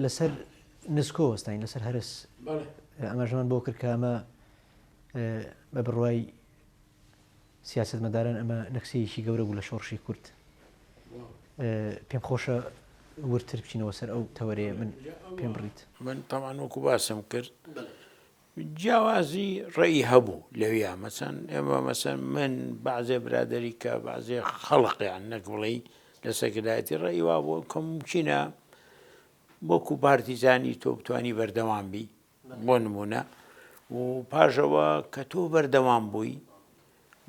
لەسەر نسکۆ وەستاین لەسەر هەرس ئاماژەمان بۆ کرد کە ئەمە بە بڕوای سیاسەتمەداران ئەمە نەکسەیەکی گەورە بوو لە شۆڕشی کورد. پێم خۆشە وردتر بچینەوە سەر ئەو تەوەرەیە من پێم بڕیت. من تەبعەن وەکو باسم کرد جیاوازی ڕێی هەبوو لەویا مەسەن ئێمە مەسەن من بەعزێ برادری کە بەعزێ خەڵقیان نەک بڵێی لە سەرکردایەتی ڕێی وا بوو کە مومکینە وەکو پارتیزانی تۆ بتانی بەردەوام بی بۆ نمونە و پاژەوە کە تۆ بەردەوام بووی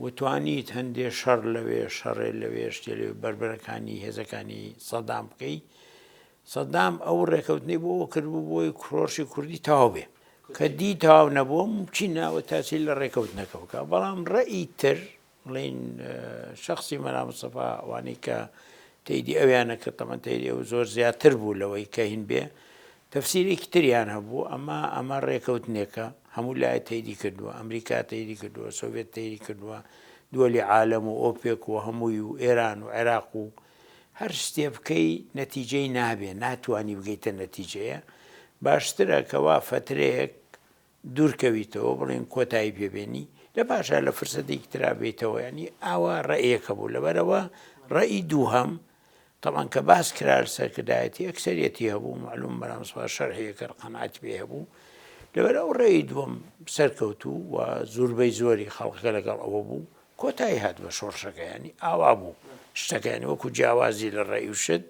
و توانیت هەندێ شەڕ لەوێ شەڕێ لەوێ شتێ لەوێ بەربەرەکانی هێزەکانی سەدام بکەی سەدام ئەو ڕێکەوتنەی بۆ ئەوە کردبوو بۆی کرۆشی کوردی تەواو بێ کە دی تەواو نەبووە ممکنە ئەوە تاسیر لە ڕێکەوتنەکە بکە بەڵام ڕێی تر بڵین شخصی مەلا مستەفا ئەوانەی کە تەیدی ئەویانە کە تەمەن تەیدی ئەو زۆر زیاتر بوو لەوەی کە هین بێ تەفسیرێکی تریان هەبوو ئەمە ئەمە ڕێکەوتنێکە هەموو لایە تەیدی کردووە ئەمریکا تەیدی کردووە سۆڤێت تەیدی کردووە دووەلی عالەم و ئۆپێک و هەمووی و ئێران و عێراق و هەر شتێ بکەی نەتیجەی نابێ ناتوانی بگەیتە نەتیجەیە باشترە کەوا فەترەیەک دوورکەویتەوە بڵێن کۆتایی پێ بێنی لە پاشا لە فرسەتێکی ترا بێیتەوە یانی ئاوا ڕەئیەک هەبوو لەبەرئەوە ڕەئی دووهەم تەبعەن کە باس کرا سەرکردایەتی ئەکسەریەتی هەبوو معلوم بەرام سپا شەرحی ئەکرد قەناعەتی پێ هەبوو لەبەر ئەو ڕێی دووەم سەرکەوتوو و زۆربەی زۆری خەڵکەکە لەگەڵ ئەوە بوو کۆتایی هات بە شۆڕشەکە ینی ئاوا بوو شتەکانی وەکو جیاوازی لە ڕێی و شت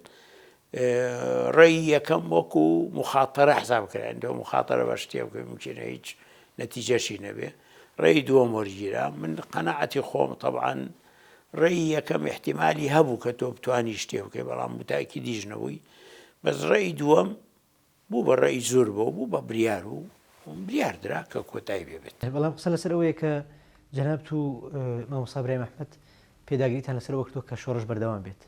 ڕێی یەکەم وەکو مخاتەرە حساب کرا تۆ مخاتەرە بە شتێ بکەی ممکنە هیچ نەتیجەشی نەبێ ڕێی دووەم وەرگیرا من قەناعەتی خۆم تەبعەن ڕێی یەکەم احتیمالی هەبوو کە تۆ بتانی شتێ بکەی بەڵام متاکیدیش نەبووی بەس ڕێی دووەم بوو بە ڕێی زۆر بۆ بوو بە بریار و بریار درا کە کۆتای پێ بێت. بەڵام قسە لەسەر ئەوەیە کە جەنابت و مامۆستا برایم ئەحمەد پێداگریتان لەسەر ئەوە کردووە کە شۆڕش بەردەوام بێت.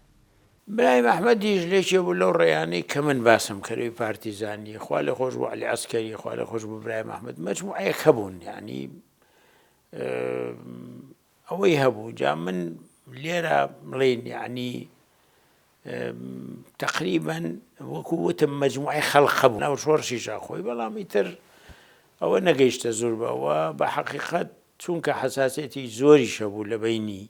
برایم ئەحمەدیش لێکێ بوو لەو ڕێیانەی کە من باسم کردوی پارتیزانی خوا لێ خۆش بوو عەلی عەسکەری خوا لێ خۆش بوو برایم ئەحمەد مەجموعەیەک هەبوون یانی ئەوەی هەبوو جا من لێرە بڵێین یعنی تقریبا وەکو وتم مجموعی خەڵق هەبوو ناو شۆڕشیشا خۆی بەڵام ئیتر ئەوە نەگەیشتە زوربەوە بە حەقیقەت چونکە حەساسیەتی زۆریش هەبوو لە بەینی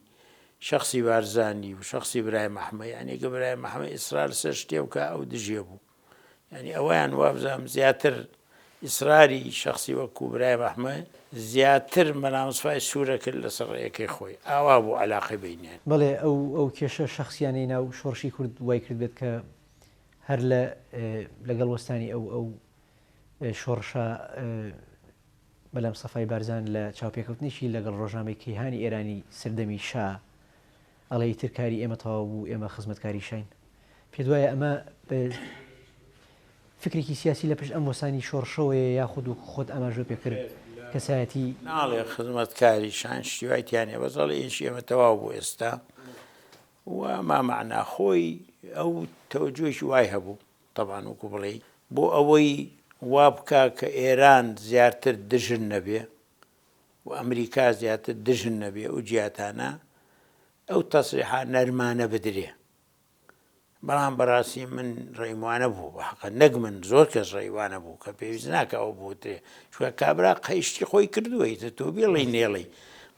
شەخسی بارزانی و شەخسی برایم ئەحمە یانی گە برایم ئەحمە ئیسرار سەر شتێ بکا ئەو دژێ بوو یانی ئەوەیان وابزانم زیاتر ئیسراری شەخسی وەکوو برایم ئەحمە زیاتر مەلا مستەفای سوورە کرد لەسەر ڕێیەکەی خۆی ئاوا بوو عەلاقەی بەینیان. بەڵێ ئەو ئەو کێشە شەخسیانەی ناو شۆڕشی کورد وای کرد بێت کە هەر لە لەگەڵ وەستانی ئەو ئەو شۆڕشە مەلا مستەفای بارزان لە چاوپێکەوتنێکی لەگەڵ ڕۆژنامەی کەیهانی ئێرانی سەردەمی شا ئەڵێ ئیتر کاری ئێمە تەواو بوو ئێمە خزمەتکاری شاین. پێت وایە ئەمە فکرێکی سیاسی لە پشت ئەم وەسانی شۆڕشەوەیە یاخود وەکو خۆت ئاماژەو پێ کرد کەسایەتی. ناڵێ خزمەتکاری شان شتی وای تیا نیە بەس ئەڵێ ئیشی ئێمە تەواو بوو ئێستا و ما مەعنا خۆی ئەو تەوەجوهێکی وای هەبوو. تەبعەن وەکو بڵێی بۆ ئەوەی وا بکا کە ئێران زیاتر دژن نەبێ و ئەمریکا زیاتر دژن نەبێ ئەو جیاتانە ئەو تەسریحا نەرمانە بدرێ بەڵام بەڕاستی من ڕێیم وانە بوو بە حەقە نەک من زۆر کەس ڕێی وانە بوو کە پێویست ناکە ئەو بوترێ چونکە کابرا قەیشتی خۆی کردووە ئیتر تۆ بیڵێی نێڵێی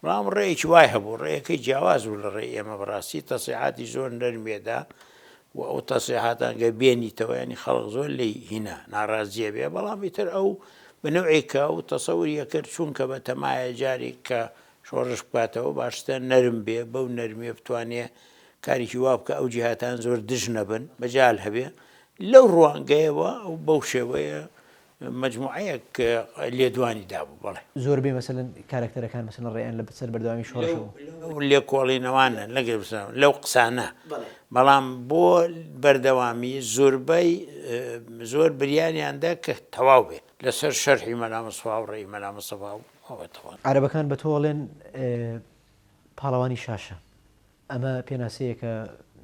بەڵام ڕێیەکی وای هەبوو ڕێیەکەی جیاواز بوو لە ڕێی ئێمە بەڕاستی تەسریحاتی زۆر نەرمێدا و ئەو تەسریحاتان گەر بێنیتەوە یانی خەڵک زۆر لێی هینا ناڕازیە بێ بەڵام ئیتر ئەو بە نەوعێک کە ئەو تەسەوری ئەکرد چونکە بە تەمایە جارێک کە شۆڕش بکاتەوە باشترە نەرم بێ بەو نەرمیە بتوانێ کارێکی وا بکە ئەو جیهاتان زۆر دژ نەبن مەجال هەبێ لەو ڕوانگەیەوە ئەو بەو شێوەیە مەجموعەیەک لێدوانی دابوو بەڵێ. زۆربەی مەسەلەن کارەکتەرەکان مەسەلەن ڕێیان لە سەر بەردەوامی شۆڕش هەبوو. لەو لێکۆڵینەوانە نەک لەو قسانە بەڵام بۆ بەردەوامی زۆربەی زۆر بریاریان دا کە تەواو بێ لەسەر شەرحی مەلا مستەفا و ڕێی مەلا مستەفا و ئەوە تەواو. عەرەبەکان بە تۆ ئەڵێن پاڵەوانی شاشە ئەمە پێناسەیەکە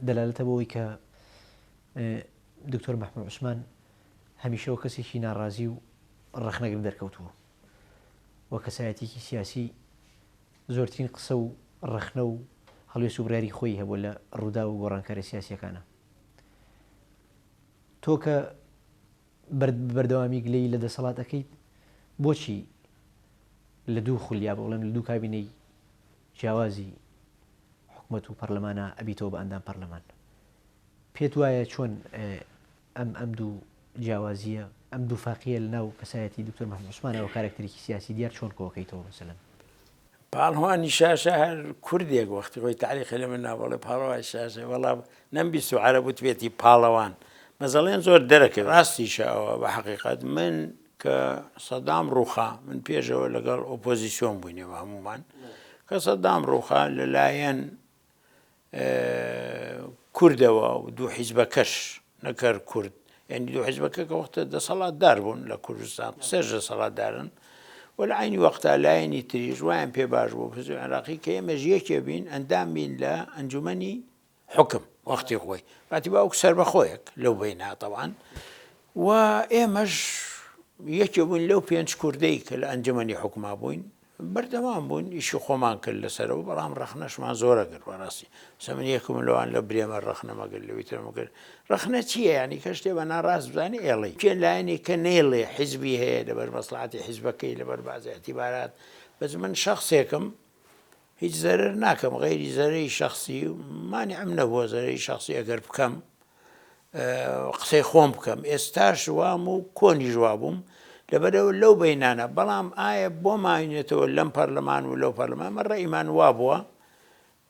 دەلالەتە بۆ ئەوەی کە دکتۆر مەحموود عوسمان هەمیشە وەک کەسێکی ناڕازی و ڕەخنەگر دەرکەوتووە و کەسایەتییەکی سیاسی زۆرترین قسە و ڕەخنە و هەڵوێست و بڕیاری خۆی هەبووە لە ڕووداو و گۆڕانکاریە سیاسییەکانا. تۆ کە بەردەوامی گلەیی لە دەسەڵات ئەکەیت بۆچی لە دوو خول یا بڵێم لە دوو کابینەی جیاوازی حکومەت و پەرلەمانا ئەبیتەوە بە ئەندام پەرلەمان؟ پێت وایە چۆن ئەم ئەم دوو جیاوازییە، ئەم دوو فاقییە لە ناو کەسایەتی دکتۆر مەحمود عوسمانەوە کارەکتەرێکی سیاسی دیار چۆن کۆکەیتەوە مەسەلەن؟ پاڵهوانی شاشە هەر کوردێک وەختی خۆی تاریخی لە من نابڵێ پاڵەوانی شاشە وەڵا نەمبیست و عەرەب وتبێتی پاڵەوان بەس ئەڵێن زۆر دەرەکەوێت ڕاستیشە ئەوە بە حەقیقەت من کە سەدام ڕووخا من پێشەوە لەگەڵ ئۆپۆزیسیۆن بووینەوە هەمومان کە سەدام ڕووخا لەلایەن کوردەوە و دوو حیزبەکەش نەک هەر کورد یعنی دوو حیزبەکە کە وەختە دەسەڵاتدار بوون لە کوردستان سێش دەسەڵاتدارن و لە عینی وەختا لایەنی تریش وایان پێ باش بوو حزب عێراقی کە ئێمەش یەکێ بین ئەندام بین لە ئەنجومەنی حکم وەختی خۆی باتی باوک سەربەخۆیەک لەو بەینا تەوان و ئێمەش یەکێ بووین لەو پێنج کوردەی کە لە ئەنجومەنی حکوما بووین بەردەوام بووین ئیشی خۆمان کرد لەسەرەوە بەڵام ڕەخنەشمان زۆرە کرد بەڕاستی سە من یەکم لەوان لە برێمە ڕەخنەمە کرد لەوی ترمە کرد ڕەخنە چییە ینی کە شتێ بە ناڕاست بزانانی ئێڵی کێ لایەنی کە نەیڵێ حیزبی هەیە لەبەر مەسڵاتی حیزبەکەی لەبەر بازی اعتیبارات بەس من شخصێکم هیچ زەرەر ناکەم غەیری زەرەی شخصی مانعم نەبووە زەرەی شخصی ئەگەر بکەم قسەی خۆم بکەم ئێستاش وام و کۆنیش وابووم لەبەرەوە لەو بینانە بەڵام ئایا بۆ ماوینێتەوە لەم پەرلەمان و لەو پەرلەمان من ڕێیمان وابووە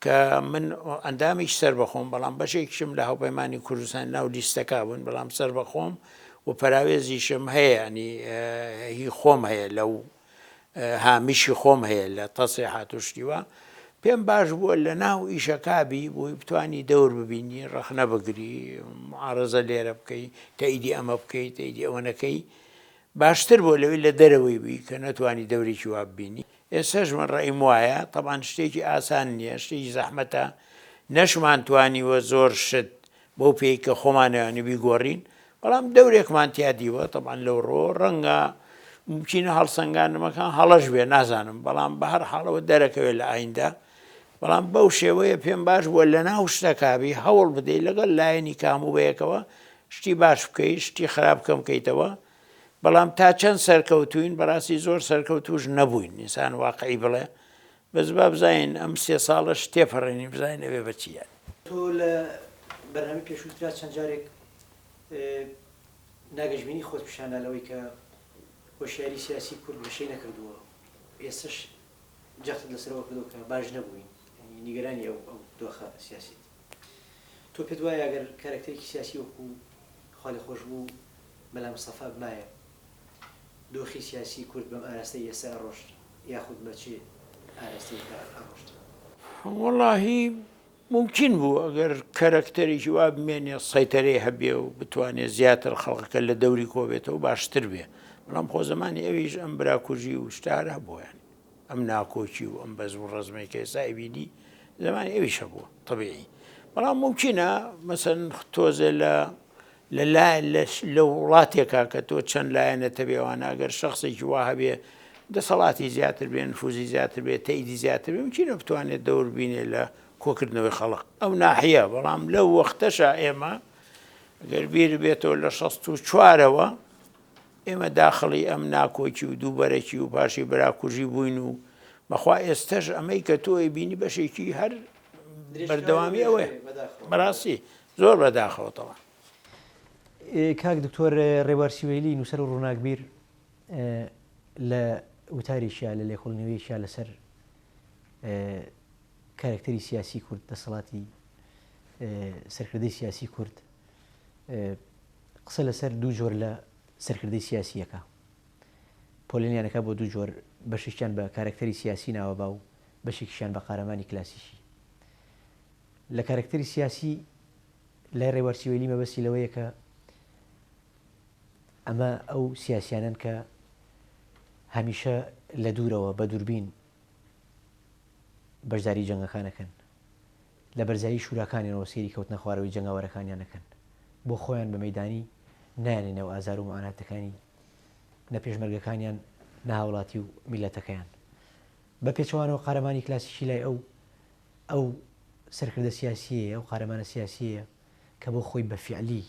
کە من ئەندامیش سەر بەخۆم بەڵام بەشێکیشم لە هاوپەیمانی کوردستان ناو لیستەکە بوون بەڵام سەر بەخۆم و پەراوێزیشم هەیە ینی هی خۆم هەیە لەو هامیشی خۆم هەیە لە تەسریحات و شتی وا پێم باش بووە لە ناو ئیشەکا بی بۆی بتانی دەور ببینی ڕەخنە بگری معارەزە لێرە بکەی تەئیدی ئەمە بکەی تەئیدی ئەوە نەکەی باشتر بووە لەوەی لە دەرەوەی بی کە نەتوانی دەورێکی وا ببینی ئێستاش من ڕەئیم وایە تەبعەن شتێکی ئاسان نییە شتێکی زەحمەتە نەشمان توانیوە زۆر شت بەو پێی کە خۆمانەوانی بیگۆڕین بەڵام دەورێکمان تیا دیوە تەبعەن لەو ڕۆ ڕەنگە ممکنە هەڵسەنگاندنەکان هەڵەش بێ نازانم بەڵام بە هەر حاڵەوە دەرەکەوێت لە ئایندە بەڵام بەو شێوەیە پێم باش بووە لە ناو شتەکابی هەوڵ بدەیت لەگەڵ لایەنی کام و بەیەکەوە شتی باش بکەی شتی خراپ کەم کەیتەوە بەڵام تا چەند سەرکەوتوین بەڕاستی زۆر سەرکەوتوش نەبووین ئینسان واقعی بڵێ بەس با بزانین ئەم سێ ساڵەش تێپەڕێنین بزانین ئەبێ بە چی یانی. تۆ لە بەرنامەی پێشووترا چەند جارێک ناگەشبینی خۆت پیشاندا لەوەی کە هۆشیاری سیاسی کورد گەشەی نەکردووە، ئێستەش جەختت لەسەر ئەوە کردەوە کە باش نەبووین، یانی نیگەرانی ئەو ئەو دۆخە سیاسیت. تۆ پێت وایە ئەگەر کارەکتەرێکی سیاسی وەکوو خوالێخۆشبوو مەلا مستەفا بمایە دۆخی سیاسی کورد بەم ئاراستەی ئێستا ئەڕۆشت یاخود بە چ ئاراستەیەکا ئەڕۆشت؟ وەڵاهی مومکین بوو ئەگەر کەرەکتەرێکی وا بمێنێ سەیتەرەی هەبێ و بتوانێ زیاتر خەڵکەکە لە دەوری کۆ بێتەوە باشتر بێ بەڵام خۆ زەمانی ئەویش ئەم براکوژی و شتە هەر هەبووە یانی ئەم ناکۆکی و ئەم بەزم و ڕەزمەی کە ئێستا ئەیبینی زەمانی ئەویش هەبووە تەبیعی بەڵام مومکینە مەسەن تۆزێ لە لە لایەن لە لە وڵاتێکا کە تۆ چەند لایەنەت هەبێ ئەوانە ئەگەر شەخسێکی وا هەبێ دەسەڵاتی زیاتر بێ نفوزی زیاتر بێ تەئیدی زیاتر بێ ممکنە بتوانێت دەور بینێ لە کۆکردنەوەی خەڵق ئەو ناحیە بەڵام لەو وەختەشا ئێمە گەر بیر بێتەوە لە شەست و چوارەوە ئێمە داخڵی ئەم ناکۆکی و دووبەرەکی و پاشی براکوژی بووین و بەخوا ئێستەش ئەمەی کە تۆ بینی بەشێکی هەر بەردەوامی ئەوەیە بەڕاستی زۆر بەداخەوە تەوان. کاک دکتۆر ڕێبوار سیوەیلی نووسەر و ڕووناکبیر لە وتارێکیا لە لێکۆڵینەوەیەکیا لەسەر کارەکتەری سیاسی کورد دەسەڵاتی سەرکردەی سیاسی کورد قسە لەسەر دوو جۆر لە سەرکردەی سیاسیەکە پۆلێنیانەکە بۆ دوو جۆر بەشێکیان بە کارەکتەری سیاسی ناوەبا و بەشێکیشیان بە قارەمانی کلاسیکی لە کارەکتەری سیاسی لای ڕێوار سیوەیلی مەبەستی لەوەیە کە ئەمە ئەو سیاسیانەن کە هەمیشە لە دوورەوە بە دووربین بەشداری جەنگەکان ئەکەن، لە بەرزایی شوراکانیانەوە سەیری کەوتنە خوارەوەی جەنگاوەرەکانیان ئەکەن، بۆ خۆیان بە مەیدانی نایەنە نێو ئازار و موعاناتەکانی نە پێشمەرگەکانیان نە هاوڵاتی و میللەتەکەیان. بە پێچەوانەوە قارەمانی کلاسیکی لای ئەو ئەو سەرکردە سیاسییەیە، ئەو قارەمانە سیاسییەیە کە بۆ خۆی بە فیعلی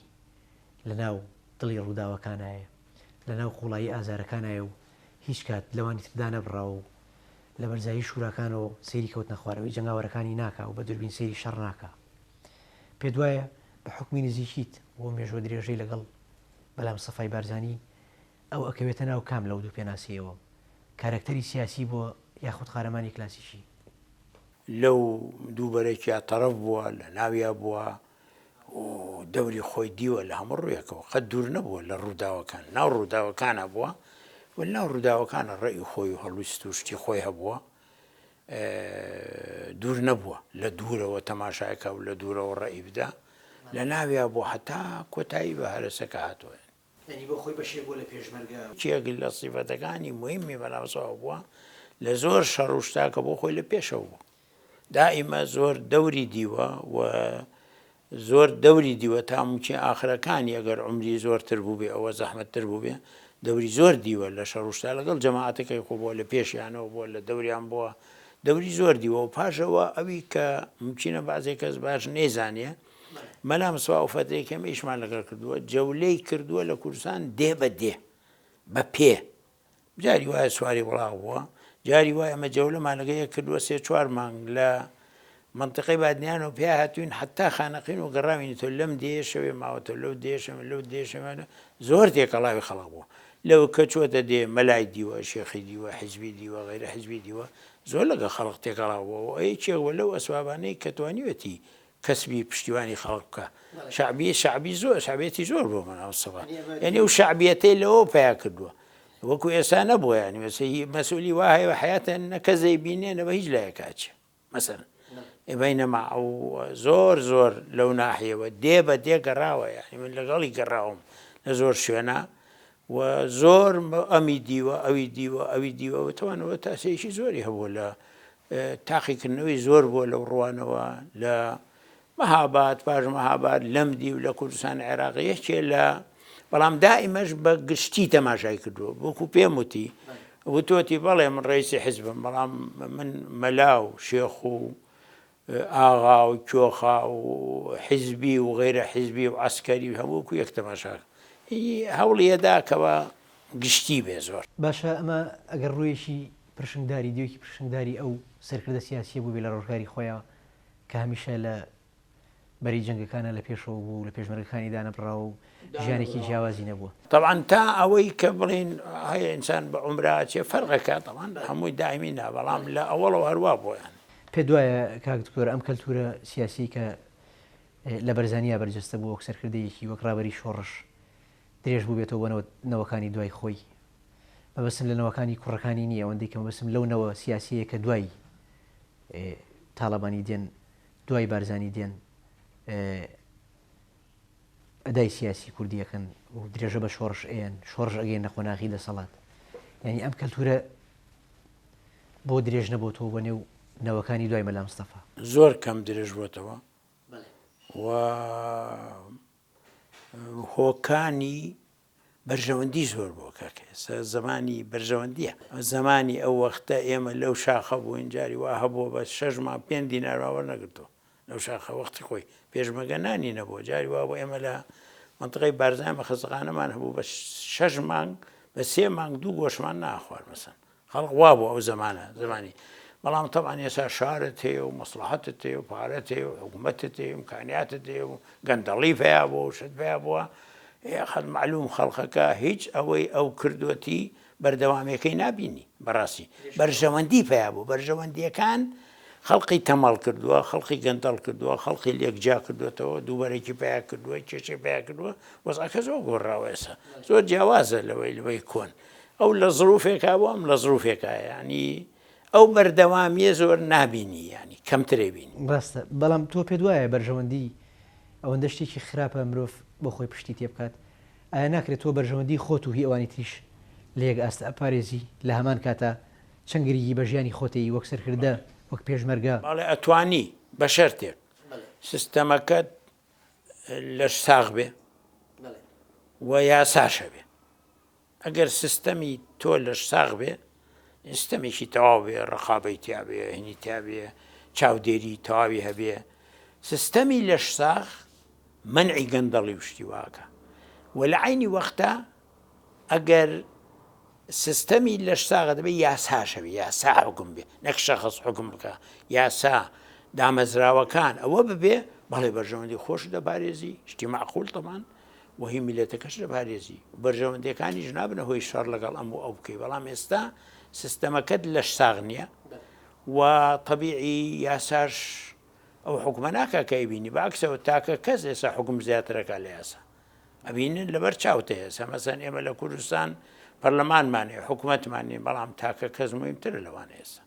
لە ناو. دڵی ڕووداوەکانایە، لە ناو قووڵایی ئازارەکانایە و هیچ کات لەوانی تر دانەبڕاوە و لە بەرزایی شووراکانەوە سەیری کەوتنە خوارەوەی جەنگاوەرەکانی ناکا و بە دووربین سەیری شەڕ ناکا. پێت وایە بە حوکمی نزیکیت بۆ مێژووە درێژەی لەگەڵ مەلا مستەفای بارزانی، ئەو ئەکەوێتە ناو کام لەو دوو پێناسەیەوە؟ کارەکتەری سیاسی بووە یاخود قارەمانی کلاسیکی؟ لەو دووبەرەکیا تەڕەف بووە، لە ناویا بووە و دەوری خۆی دیوە لە هەموو ڕوویەکەوە، قەت دوور نەبووە لە ڕووداوەکان، ناو ڕووداوەکانا بووە و لە ناو ڕووداوەکانا ڕەئی خۆی و هەڵویست و شتی خۆی هەبووە، دوور نەبووە لە دوورەوە تەماشای کا و لە دوورەوە ڕەئی بدا، لە ناویا بووە هەتا کۆتایی بە هەرەسەکە هاتووە. یانی بۆ خۆی بەشێک بووە لە پێشمەرگە. یەکێک لە سیفەتەکانی موهیمی مەلا مستەفا بووە لە زۆر شەڕ و شتا کە بۆ خۆی لە پێشەوە بوو. دائیمە زۆر دەوری دیوە و زۆر دەوری دیوە تا مومکین ئاخرەکانی ئەگەر عومری زۆرتر بووبێ ئەوە زەحمەتتر بووبێ دەوری زۆر دیوە لە شەڕ و شتا لەگەڵ جەماعەتەکەی خۆ بووە لە پێشیانەوە بووە لە دەوریان بووە دەوری زۆر دیوە و پاشەوە ئەوی کە مومکینە بەعزێ کەس باش نەیزانێ مەلا مستەفا ئەو فەترەی کە ئێمە ئیشمان لەگەڵ کردووە جەولەی کردووە لە کوردستان دێ بە دێ بە پێ جاری وایە سواری وڵاغ بووە جاری وایە ئەمە جەولەمان لەگە یەک کردووە سێ چوار مانگ لە منطقەی بادنیان و پیا هاتوین حتا خانەقین و گەڕاوین تۆ لەم دێ شەوێ ماوەتە لەو دێشەمە لەو دێشەمە زۆر تێکەڵاوی خەڵک بوو لەو کە چۆتە دێ مەلای دیوە شێخی دیوە حزبی دیوە غیرە حزبی دیوە زۆر لەگە خەڵک تێکەڵاو بووە و یەکێک وە لەو ئەسبابانەی کە توانیوێتی کەسبی پشتیوانی خەڵک بکا شەعبی شەعبی زۆر شەعبیەتی زۆر بۆ مەلا مستەفا یعنی ئەو شەعبیەتەی لەوە پیا کردووە وەکو ئێستا نەبووە یعنی مەسە مەسئولی وا هەیە حیاتە نە کەس دەیبینێ نە بە هیچ لایەک ئەچێ مەسەلەن بینەما ئەو زۆر زۆر لەو ناحیەوە دێ بە دێ گەڕاوە یعنی من لەگەڵی گەڕاوم لە زۆر شوێنە و زۆر ئەمی دیوە ئەوی دیوە ئەوی دیوە وتوانەوە تاسەیەکی زۆری هەبوو لە تاقیکردنەوەی زۆر بووە لەو ڕوانەوە لە مەهاباد پاش مەهاباد لەم دیو لە کوردستان عێراق یەکێ لە بەڵام دائیمەش بە گشتی تەماشای کردووە وەکو پێم وتی وتۆتی بەڵێ من ڕئیسی حزبم بەڵام من مەلا و شێخ و ئاغا و کوێخا و حزبی و غیرە حزبی و عەسکەری و هەموو وەکو یەک تەماشا هەوڵی ئەدا کەوا گشتی بێ زۆر. باشە ئەمە ئەگەر ڕوویەکی پرشنگداری دیوێکی پرشنگداری ئەو سەرکردە سیاسییە بووبێ لە ڕۆژگاری خۆیا کە هەمیشە لە بەرەی جەنگەکانا لە پێشەوە بوو و لە پێشمەرگەکانی دانەبڕاوە و ژیانێکی جیاوازی نەبووە. تەبعەن تا ئەوەی کە بڵێین هەیە ئینسان بە عومرا ئەچێ فەرق ئەکا تەبعەن هەمووی دایمی نا بەڵام لە ئەوەڵەوە هەر وا بووە یان. پێت وایە کاک دکتۆر ئەم کەلتوورە سیاسیەی کە لە بەرزانیا بەرجەستە بووە وەک سەرکردەیەکی وەک ڕابەری شۆڕش درێژ بووبێتەوە بۆ نەوەکانی دوای خۆی مەبەستم لە نەوەکانی کوڕەکانی نییە ئەوەندەی کە مەبەستم لەو نەوە سیاسیەیە کە دوای تاڵەبانی دێن دوای بارزانی دێن ئەدای سیاسی کوردیەکەن و درێژە بە شۆڕش ئەیەن شۆڕش ئەگەینە قۆناغی دەسەڵات یعنی ئەم کەلتورە بۆ درێژ نەبۆتەوە بۆ نێو نەوەکانی دوای مەلا مستەفا؟ زۆر کەم درێژ بۆتەوە و هۆکانی بەرژەوەندی زۆر بووە کاکە ئێستا زمانی بەرژەوەندیە زمانی ئەو وەختە ئێمە لەو شاخە بووین جاری وا هەبووە بە شەش مانگ پێنج دینارمان وەرنەگرتووە لەو شاخە وەختی خۆی پێشمەگە نانی نەبووە جاری وا بۆ ئێمە لە منطقەی بارزان بە خەستەخانەمان هەبوو بە شەش مانگ بە سێ مانگ دوو گۆشمان ناخوارد مەسەن خەڵک وا بوو ئەو زەمانە زمانی بەڵام تەبعەن ئێستا شارت هەیە و مەسڵەحەتت هەیە و پارەت هەیە و حکوومەتت هەیە و ئیمکانیاتت هەیە و گەندەڵی پەیا بووە و شت پەیا بووە خەڵ معلوم خەڵکەکە هیچ ئەوەی ئەو کردوەتی بەردەوامیەکەی نابینی بەڕاستی بەرژەوەندی پەیا بوو بەرژەوەندیەکان خەڵقی تەمەڵ کردووە خەڵقی گەندەڵ کردووە خەڵقی لێکجیا کردوێتەوە دووبەرەکی پیا کردووە کێشەی پیا کردووە وەزعەکە زۆر گۆڕاوە ئێستا زۆر جیاوازە لەوەی لەوەی کۆن ئەو لە زروفێکا بوو ئەم لە زروفێکا یانی ئەو بەردەوامیە زۆر نابینی یانی کەمترێ بینی. ڕاستە بەڵام تۆ پێت وایە بەرژەوەندی ئەوەندە شتێکی خراپە مرۆڤ بۆ خۆی پشتی تێ بکات؟ ئایا ناکرێت تۆ بەرژەوەندی خۆت و هی ئەوانی تریش لە یەک ئاست ئەپارێزی لە هەمان کاتا چەند گرنگی بە ژیانی خۆت ئەی وەک سەرکردە وەک پێشمەرگە؟ بەڵێ ئەتوانی بە شەرتێک سیستەمەکەت لەش ساغ بێ و یاساش هەبێ. ئەگەر سیستەمی تۆ لەش ساغ بێ، سیستەمێکی تەواو بێ، ڕەقابەی تیا بێ، هینی تیا بێ، چاودێری تەواوی هەبێ، سیستەمی لەش ساغ مەنعی گەندەڵی و شتی وا ئەکا. و لە عەینی وەختا ئەگەر سیستەمی لەش ساغە دەبێ یاساش هەبێ یاسا حوکم بێ نەک شەخص حوکم بکا یاسا دامەزراوەکان ئەوە ببێ بەڵێ بەرژەوەندی خۆش دەپارێزی شتی معقول تەمان و هی میلەتەکەش دەپارێزی بەرژەوەندیەکانیش نابنە هۆی شەڕ لەگەڵ ئەم و ئەو بکەی بەڵام ئێستا سیستەمەکەت لەش ساغ نییە و طبیعی یاساش ئەو حکومە ناکا کە ئەیبینی بەعکسەوە تاکە کەس ئێستا حکوم زیاترەکە لە یاسا ئەبینن لەبەر چاوتە ئێستا مەسەن ئێمە لە کوردستان پەرلەمانمان هەیە حکوومەتمان نیە بەڵام تاکە کەس مهمترە لەوانە ئێستا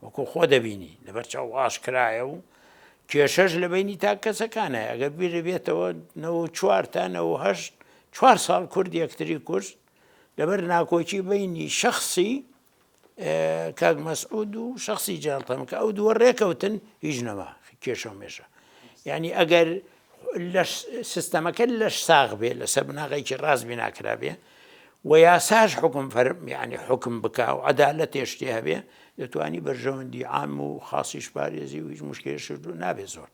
وەکو خۆ دەبینی لەبەر چاو ئاشکرایە و کێشەش لە بینی تاک کەسەکانە ئەگەر بیرە بێتەوە 94 تا 98 چوار ساڵ کورد یەکتری کوشت لەبەر ناکۆکی بینی شخصی کاک مەسعود و شخصی جەنەڕاڵ تەمەن کە ئەو دووە ڕێکەوتن هیچ نەما کێشە و مێشە یعنی ئەگەر لەش سیستەمەکە لەش ساغ بێ لەسەر بناغێکی ڕاست بیناکرا بێ و یاساش حکم فەرم یعنی حکم بکا و عەدالەت شتێ هەبێ دەتوانی بەرژەوەندی عام و خاصیش پارێزی و هیچ مشکلێش نابێ زۆر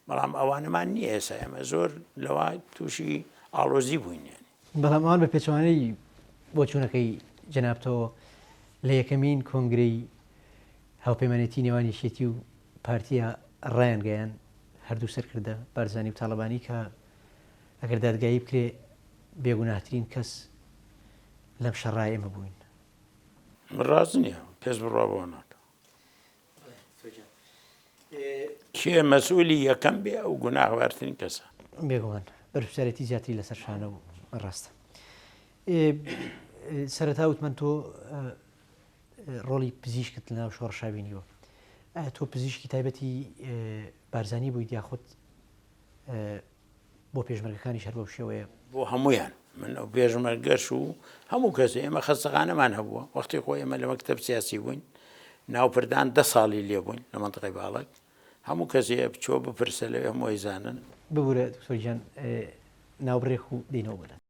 بەڵام ئەوانەمان نییە ئێستا ئێمە زۆر لەوە تووشی ئاڵۆزی بووین یعنی. بەڵام ئەوان بە پێچەوانەی بۆچوونەکەی جەنابتەوە لە یەکەمین کۆنگرەی هاوپەیمانێتی نێوان یەکێتی و پارتیە ڕایانگەیان هەردوو سەرکردە بارزانی و تاڵەبانی کە ئەگەر دادگایی بکرێ بێگوناهترین کەس لەم شەڕا ئێمە بووین. من ڕاست نییە کەس بڕوا بەوە ناکا. کێ مەسئولی یەکەم بێ ئەو گوناهبارترین کەسە. بێگومان بەرپرسیارێتی زیاتری لەسەر شانە و ڕاستە. سەرەتا وتمان تۆ ڕۆڵی پزیشکت لەناو شۆڕشا بینیوە. ئایا تۆ پزیشکی تایبەتی بارزانی بوویت یاخود بۆ پێشمەرگەکانیش هەر بەو شێوەیە؟ بۆ هەموویان، من و پێشمەرگەش و هەموو کەس، ئێمە خەستەخانەمان هەبووە، وەختی خۆی ئێمە لە مەکتەب سیاسی بووین، ناوپردان دە ساڵی لێ بووین لە مەنتقەی باڵەک، هەموو کەسێ بچۆ بپرسە لەوێ هەموو ئەیزانن. ببورە دکتۆر گیان ناوبڕێک و دێینەوە بۆ لات.